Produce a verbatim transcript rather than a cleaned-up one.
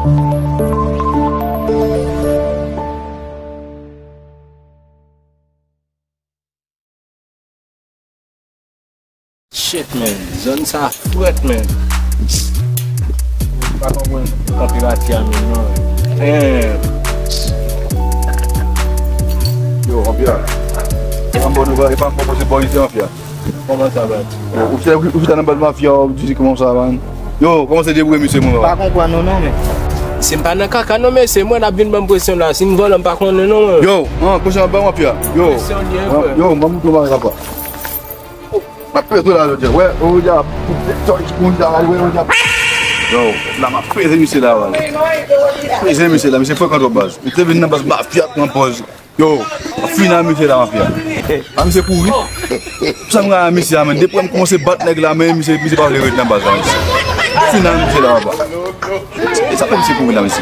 Shit, man. Zòn sa frèt, man. M pa konprann tanperati a menm non. Damn. Yo, Jean-Pierre. E pa m bò nou, e pa m bò kote bò isi, Jean-Pierre. Kòman sa, man? Yo, ou chita, ou chita nan bal mafya, ou di kòman sa, man? Yo, kòmanse debouye misye, mwen. Pa konprann nou non, men. Si m pa nan kaka non, men se mwen n ap vin ban m presyon la. Si m vòlè, m pa konnen non, mwen. Yo, an, presyon ap ba mafya. Yo. Presyon li ye, frè. Yo, m ap montre w bagay la, pa. M ap peze la jodi a. Wè, o, ya, tòy ki kouri la, wè, o, ya. Yo, la m ap peze misye la, wè. Peze misye la, misye frekan twòp baz. Li te vin nan baz mafya pran pòz. Yo, m ap fini ak misye la, mafya. A, misye kouri. Sa m gen a misye a, men. Depi m kòmanse bat nèg la, men misye, misye pa vle ret nan baz la, misye. Fini ak misye la, papa. E sa fè misye kouri la, misye.